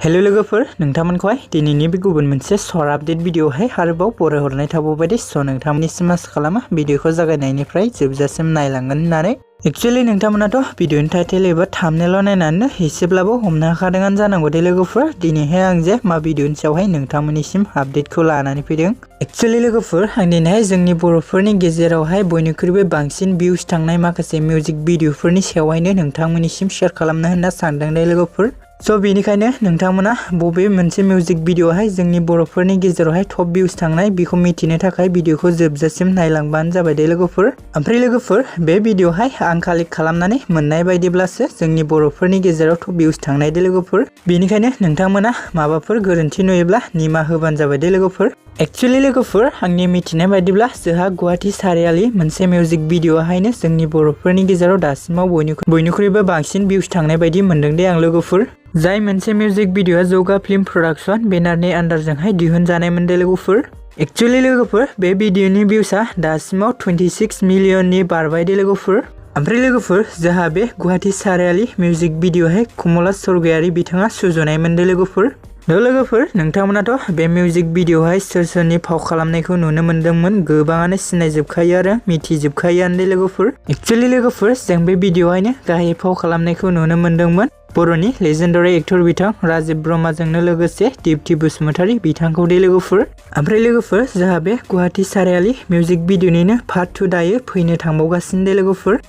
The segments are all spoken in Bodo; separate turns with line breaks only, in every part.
हेलो लोगोफोर नोंथांमोनखौहाय दिनैनि बे गुबुन मोनसे शर्ट आपडेट भिडिअहाय आरोबाव बरायहरनाय थाबावबायदि स' नोंथांमोननिसिम आसा खालामो भिडिअखौ जागायनायनिफ्राय जोबजासिम नायलांगोन होननानै एक्चुअली नोंथांमोनाथ' भिडिअनि टाइटेल एबा थाम्बनेल नायनानै एसेब्लाबो हमनो हाखादोंआनो जानांगौ दे लोगोफोर दिनैहाय आं जे मा भिडिअनि सायावहाय नोंथांमोननिसिम आपडेटखौ लानानै फैदों। एक्चुअली लोगोफोर आं दिनैहाय जोंनि बर'फोरनि गेजेरावहाय बयनिख्रुइबो बांसिन भिउज थांनाय माखासे मिउजिक भिडिअफोरनि सायावहायनो नोंथांमोननिसिम शेयार खालामनो होनना सानदों दे लोगोफोर। स' बेनिखायनो नोंथांमोना बबे मोनसे मिउजिक भिडिअहाय जोंनि बर'फोरनि गेजेरावहाय टप भिउज थांनाय बेखौ मिथिनो थाखाय भिडिअखौ जोबजासिम नायलांबानो जाबाय दे लोगोफोर। ओमफ्राय लोगोफोर बे भिडिअहाय आं कालेक्ट खालामनानै मोननाय बायदिब्लासो जोंनि बर'फोरनि गेजेराव टप भिउज थांनाय दे लोगोफोर। बेनिखायनो नोंथांमोना माबाफोर गोरोन्थि नुयोब्ला निमाहा होबानो जाबाय दे लोगोफोर। एक्चुअली लोगोफोर आंनि मिथिनाय बायदिब्ला जोंहा गुवाहाटी चारियाली मोनसे मिउजिक भिडिअहायनो जोंनि बर'फोरनि गेजेराव दासिमाव बयनिख्रुइबो बांसिन भिउज थांनाय बायदि मोनदों दे आं लोगोफोर। जाय मोनसे मिउजिक भिडिअआ जौगा फिल्म प्रडाक्शन बेनारनि आन्दारजोंहाय दिहुनजानायमोन दे लोगोफोर। एक्चुअली लोगोफोर बे भिडिअनि भिउसआ दासिमाव 26 मिलियननि बारबाय दे लोगोफोर। ओमफ्राय लोगोफोर जोंहा बे गुवाहाटी चारियाली मिउजिक भिडिअहाय कमला सरगयारी बिथाङा सुजुनायमोन दे लोगोफोर। लोगोफोर नोंथांमोनाथ' बे मिउजिक भिडिअहाय सोरनि फाव खालामनायखौ नुनो मोन्दोंमोन गोबाङानो सिनायजोबखायो आरो मिथिजोबखायोआनो दे लोगोफोर। एक्चुअली लोगोफोर जों बे भिडिअहायनो गाहाय फाव खालामनायखौ नुनो मोन्दोंमोन बर'नि लेजेन्डारि एक्टर बिथां राजिब ब्रह्माजोंनो लोगोसे दिप्ति बसुमतारी बिथांखौ दे लोगोफोर। ओमफ्राय लोगोफोर जोंहा बे गुवाहाटी चारियाली मिउजिक भिडिअनिनो पार्ट 2 दायो फैनो थांबावगासिनो दे लोगोफोर।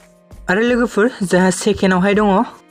आरो लोगोफोर जोंहा सेकेन्डआवहाय दङ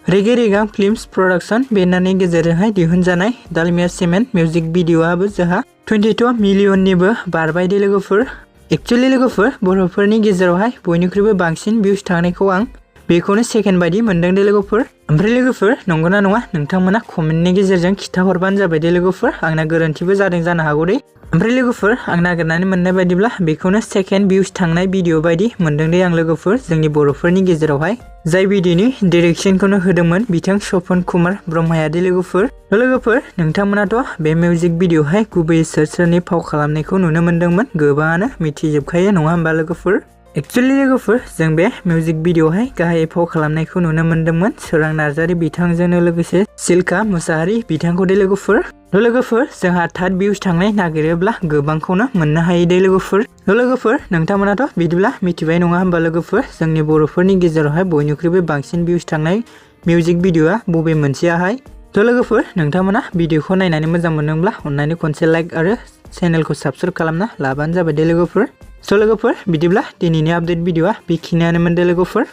रेगे रेगां फिल्म्स प्रडाक्शन बेनारनि गेजेरजोंहाय दिहुनजानाय दालमिया सिमेन्ट मिउजिक भिडिअआबो जोंहा 22 मिलियननिबो बारबाय दे लोगोफोर। एक्चुअली लोगोफोर बर'फोरनि गेजेरावहाय बयनिख्रुइबो बांसिन भिउज थांनायखौ आं बेखौनो सेकेन्ड बायदि मोनदों दे लोगोफोर। ओमफ्राय लोगोफोर नंगौना नङा नोंथांमोना कमेन्टनि गेजेरजों खिथाहरबानो जाबाय दे लोगोफोर आंना गोरोन्थिबो जादों जानो हागौ दे। ओमफ्राय लोगोफोर आं नागिरनानै मोननाय बायदिब्ला बेखौनो सेकेन्ड भिउज थांनाय भिडिअ बायदि मोनदों दे आं लोगोफोर जोंनि बर'फोरनि गेजेरावहाय। जाय भिडिअनि डिरेक्सनखौनो होदोंमोन बिथां सपन कुमार ब्रह्माया दे लोगोफोर। लोगोफोर नोंथांमोनाथ' बे मिउजिक भिडिअहाय गुबैयै सोरनि फाव खालामनायखौ नुनो मोन्दोंमोन गोबाङानो मिथिजोबखायो नङा होमबा लोगोफोर। एक्चुअली लोगोफोर जों बे मिउजिक भिडिअहाय गाहायै फाव खालामनायखौ नुनो मोन्दोंमोन सोरां नार्जारी बिथांजोंनो लोगोसे सिल्का मुसाहारि बिथांखौ दे लोगोफोर। लोगोफोर जोंहा थार्ड भिउज थांनाय नागिरोब्ला गोबांखौनो मोननो हायो दे लोगोफोर। लोगोफोर नोंथांमोनाथ' बिदिब्ला मिथिबाय नङा होमबा लोगोफोर जोंनि बर'फोरनि गेजेरावहाय बयनिख्रुइबो बांसिन भिउज थांनाय मिउजिक भिडिअआ बबे मोनसेयाहाय। लोगोफोर नोंथांमोना भिडिअखौ नायनानै मोजां मोनदोंब्ला अननानै खनसे लाइक आरो चेनेलखौ साबस्क्राइब खालामना लाबानो जाबाय दे लोगोफोर। स' लोगोफोर बिदिब्ला दिनैनि आपडेट भिडिअआ बेखिनियानोमोन दे लोगोफोर।